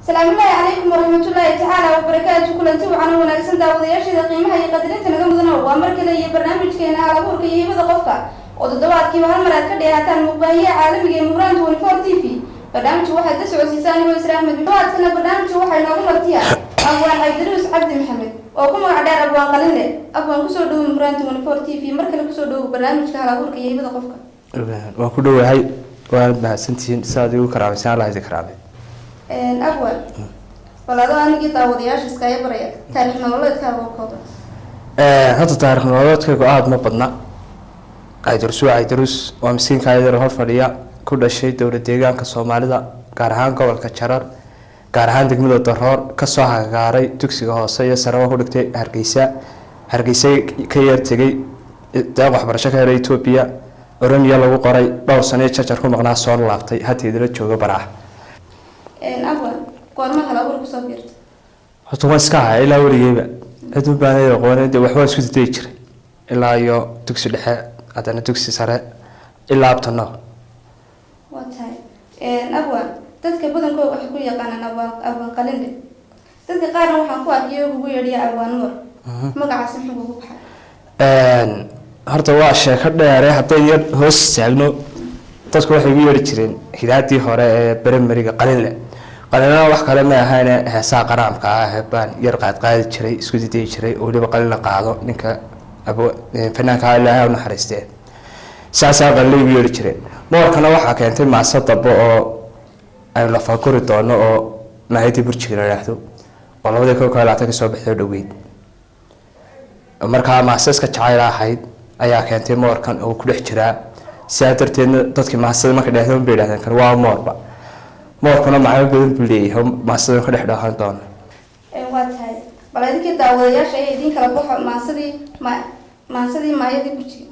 Salaamullaahi calaykum waraxmatullaahi tacaala wabarakaatu. Kulanti wacan oo wanaagsan, daawadayaasheeda qiimaha iyo qadarinta naga mudano. Waa mar kale iyo barnaamijkeena Hal Abuurka iyo Hibada Qofka, oo toddobaadkiiba hal mar aad ka dheehataan muuqbaahiyaha caalamiga ee Muhraan 24 TV. Barnaamijka waxaad la socodsiisaa anigoo Isra Axmed. Toddobaadkana barnaamijka waxaa inoogu martiya Abwaan Cabdiruus Cabdi Maxamed oo ku magac dheer Abwaan Qalinle. Abwaan, kusoo dhowo Muhraan 24 TV. Mar kale kusoo dhowo barnaamijka Hal Abuurka iyo Hibada Qofka. Waan ku dhowahay, waanad mahadsantihiin sidaad igu karaamaysaan. Allah idin karaamay. Abwaan, bal adoo anigii daawadayaasha iskaga baraya, taarikh nololeedkaaga oo kooban. Horta taarikh nololeedkaygu aada ma badna. Caydarus waa Caydarus, waa miskiinka yar hor fadhiya, ku dhashay dowlad deegaanka Soomaalida, gaar ahaan gobolka Jarar, gaar ahaan degmada Daroor. Kasoo hagaaray dugsiga hoose iyo sareba ku dhigtay Hargeysa. Hargeysa ka yar tegay, deeq waxbarasho ka helay Etoobiya, Oromiya lagu qoray, dhowr sano iyo Jajar ku maqnaa, soo laabtay, hadeedala jooga Baraah. Abwaan, goorma hal abuur kusoo biirtay? Horta waan iska haya ilaa weligeyba, cid u baanay aqoon dee waxbaa isku dayi jiray ilaa iyo dugsi dhexe, haddana dugsi sare, ilaa abtano. Waa tahay. Abwaan, dadka badankooda waxay ku yaqaanaan Abwaan Qalinle. Dadka qaarna waxaan ku arkay oo kugu yeedhiya Abwaan Nuur. Magacaasi muxuu kugu baxay? Horta waa sheeko dheere, hadday yar hoos istaagno. Dadku waxay igu yeedhi jireen hidaadii hore ee primary-ga Qalinle. Qalinlena wax kale ma ahayne, heesaha qaraamka ah baan yar qaadqaadi jiray, isku didayi jiray, oo weliba Qalinla qaado ninka fanaanka, Ilaahay u naxariistee, saasaa Qalinle igu yeedhi jireen. Moorkana waxaa keentay maase dabo oo aynu lafaguri doono, oo Maahidii Burjiga la idhaahdo, oo 2021 soo baxday oo dhoweyd. Markaa maaseska jacayl ahayd ayaa keentay moorkan oo ku dhex jiraa. Sidaa darteedna dadkii maasada markay dhehdeen bay yidhahdeen kan waa moorba. Moorkuna macno badan buu leeyahay oo maasada ka dhex dhaahan doono. Waa tahay. Bal idinkii daawadayaasha ayaa idiin kala baxo maasadii ma maasadii Maayadii Burjiga.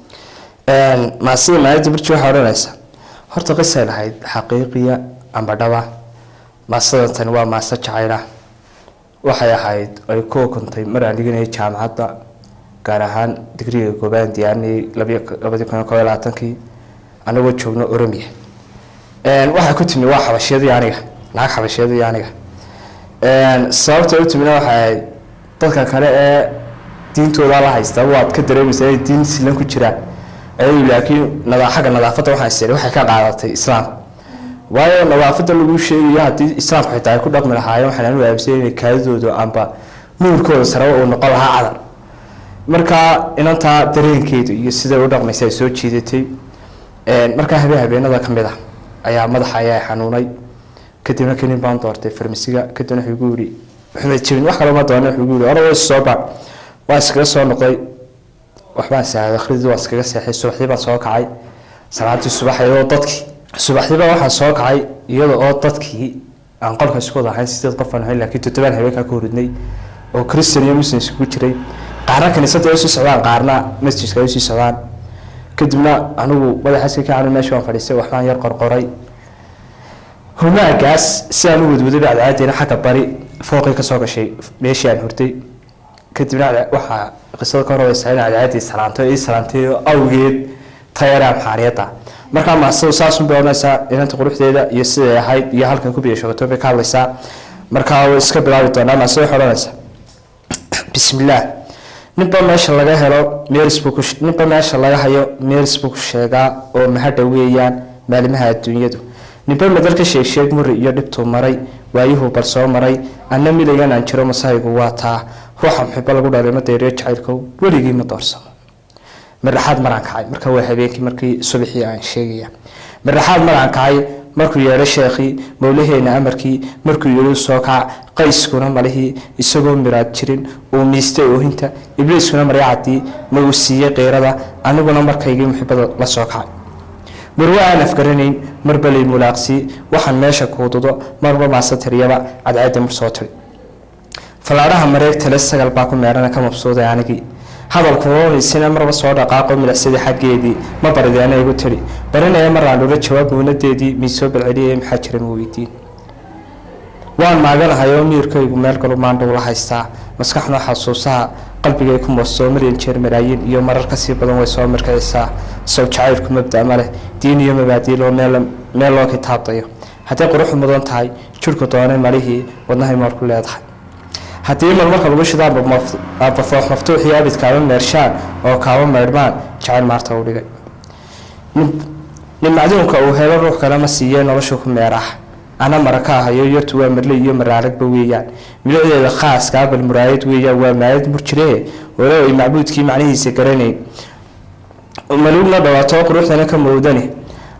Maasada Maayadii Burjiga waxaa odhanaysa, horta qisay lahayd xaqiiqiya amba dhaba. Maasadan tani waa maaso jacayla. Waxay ahayd ay ku ukuntay mar aan dhiganayay jaamacadda, gaar ahaan digriga goobaan diyaarinayay 2021-kii, anagoo joogno Oromia. Waxaa ku timi waa xabashiyadii aniga, lacag xabashiyadii aniga. Sababta u timina waxay ahayd, dadka kale ee diintooda la haysta waad ka dareemaysaa inay diin silan ku jiraan ayagu, laakiin xagga nadaafadda waxaan isiri waxay ka qaadatay Islaamka, waayo nadaafadda lagu sheegayo haddii Islaamku xitaa ay ku dhaqmi lahaayeen, waxaan anu aaminsan inay kaadidoodu amba nuurkooda saraba uu noqon lahaa cadar. Marka inantaa dareenkeedu iyo siday u dhaqmaysa ay soo jiidatay. Markaa habeenada ka mid ah ayaa madaxa ayaa xanuunay. Kadibna kinin baan doortay farmasiga. Kadibna wuxuu igu yidhi, wuxuuna jebin wax kale ma doona, wuxuu igu yidhi, "Ora way soo bac." Waan iskaga soo noqday, waxbaan saacad akhridii, waan iskaga seexay. Subaxdii baan soo kacay, salaadii subax iyadoo dadkii, subaxdii baa waxaan soo kacay iyada oo dadkii aan qolka isku wada ahayn, sideed qof aan ahayn, laakiin toddobaan habeenkaa ka horidnay, oo Christian iyo Muslim isugu jiray. Qaarna kaniisadda ay usii socdaan, qaarna masjidka ay usii socdaan. Kadibna anigu madaxaaska ka canu meesha waan fadhiistay, waxbaan yar qorqoray. Humaagaas si aan u wadwaday ba cadceedeena xagga bari fooqii ka soo gashay meeshii aan hurtay. Kadibna waxaa qisada ka horeysa in cadceeddii salaantay, ii salaantay awgeed tayara amxaariyadda. Markaa maasadu saasun bay odhanaysaa, inanta quruxdeeda iyo siday ahayd iyo halkan ku biyo shogato bay ka hadlaysaa. Markaa way iska bilaabi doonaa. Maasada waxay odhanaysaa: Bismillaah. Ninba meesha laga helo meeris buu ku, ninba meesha laga hayo meeris buu ku sheegaa, oo mahadha weeyaan maalimaha adduunyadu. Ninba madal ka sheeg sheeg muri iyo dhibtuu maray, waayuhu bal soo maray. Anna midagan aan jiro, masahaygu waa taa. Ruuxa muxibo lagu dhalay ma dayriyo, jacaylko weligii ma doorsamo. Mardhaxaad maraan kacay, marka waa habeenkii, markii subaxii aan sheegaya. Mardhaxaad maraan kacay, markuu yeedhay sheekhii mowlaheena amarkii, markuu yidhi soo kac, qayskuna malihii isagoo miraad jirin uu miistay oohinta, ibliiskuna maryacadii ma uu siiyey qeyrada. Aniguna markaygii muxibada la soo kacay, marwe aan afgaranayn, marba lay mulaaqsii, waxaan meesha kuududo, marba maase tiriyaba, cadceedda mar soo tiri. Fallaadhaha mareeg tale sagal baa ku meerana, ka mabsuuday anigii hadalkuunisina, marba soo dhaqaaqo milicsadii xaggeedii, ma barideena igu tiri barinaya. Maraan dhula jawaab muunadeedii mii soo balceliyay, maxaa jira ma weydiin. Waan maaganahay oo miirkaygu meel galu maandhow la haystaa, maskaxna xasuusaha qalbigay ku moostoo, maryan jeer malaayiin iyo marar kasii badan way soo markicisaa. Sow jacaylku mabda ma leh diin iyo mabaadiil oo meel loo kitaabdayo? Hadday quruxu mudan tahay jirku doonay malihii, wadnahay moor ku leedahay. Haddii marmarka lagu shido amba foox maftuuxii abid kaaba meershaan oo kaaba maydhmaan jacayl maarta u dhigay. Nin macduunka uu helo ruux kale ma siiyee, nolosha ku meeraah ana mara ka ahayo. Yartu waa marle iyo maraaragba weeyaan, milicdeeda khaaska bal muraayad weeyaan, waa maayad murjiree walow ay macbuudkii macnihiisa garanayn. Maluugna dhawaato quruxdana ka mowdani,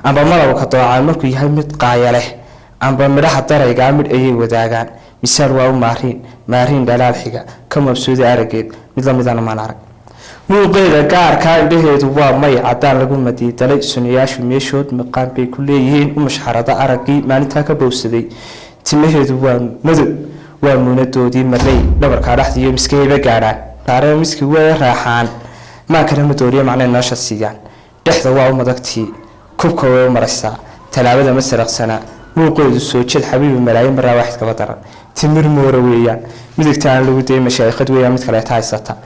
amba malabka doocaan markuu yahay mid qaaya leh, amba midhaha daraygaa midh ayay wadaagaan. Misaal waa u maariin maariin dhalaal xiga ka mabsuuda arageed, mid lamidana maan arag. Muuqeeda gaarkaa indhaheedu waa may caddaan lagu madiidalay, sunayaashu meeshood miqaan bay ku leeyihiin, u mashxarada araggii maalintaa ka bowsaday. Timaheedu waa madow, waa muunadoodii marley, dhabarkaa dhexdiiyo miskahayba gaadhaan saaree miski way raaxaan, maankana ma dooriyo macnay nolosha siiyaan. Dhexda waa u madagtii, kubka way u maraysaa, tallaabada ma saraqsana. Muuqeedu soo jeed xabiibi malaayin maraa waaxid kaba daran, timir moora weeyaan, midigta aan lagu dayay mashaayikhad weeyaan, mid kaleeta haysata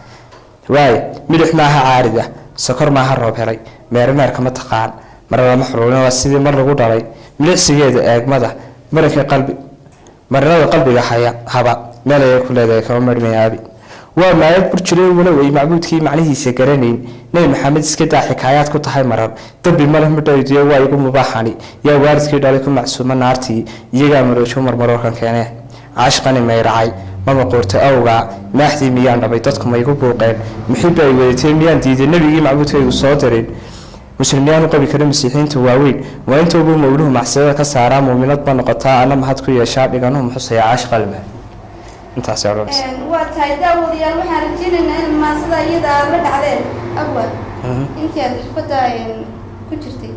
waaye. Midix maaha caarid ah, sokor maaha roob helay, meermeerka ma taqaan, mar lama xuluulin, waa sidii mar lagu dhalay. Milicsigeeda eegmada marinka qalbi, marinada qalbiga haya haba meel ayay ku leedahay, kama marmayaabi. Waa maayad burjireen walow ay macbuudkii macnihiisa garanayn. Nebi Maxamed iska daa xikaayaad ku tahay marar, dambi maleh midhaydiyo waa igu mubaaxani. Yaa waalidkii dhalay ku macsuuma naartii, iyagaa maroojo marmaroorkan keenee. Caashqani mayracay mama quurtay awgaa, maaxdii miyaan dhabay, dadku ma igu buuqeen, muxibba ay wadatay miyaan diiday, nebigii macbuudkaygu soo dirin muslimiyaan u qabi kara masiixiyiinta waaweyn. Waa intoobu mawluhu macsiyada ka saaraa, muuminad ba noqotaa, ana mahad ku yeeshaa, dhiganuhu muxusaya caashqalma. Intaasay odhanaysa. Waa tahay daawadayaal, waxaan rajeynaynaa in maasada iyada aada la dhacdeen. Awal intii aad xirfadda ku jirtay,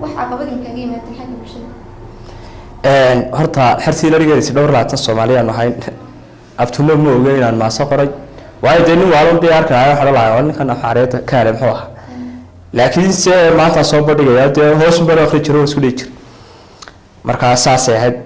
wax caqabad imkaaga yimaadeen xagga bulshada? Horta xertii la dhiganaysa dhowr labaatan Soomaaliyaanu ahayn, abtuno ma oge inaan maaso qoray, waayo dee nin waalan bay arkaya, waxaa lalahaa ninkan afxaareeda ka helay muxuu ahaa. Laakiin se maanta soo bandhigaya dee hoos baan akhri jiro oo isku dhihi jir, markaa saasay ahayd.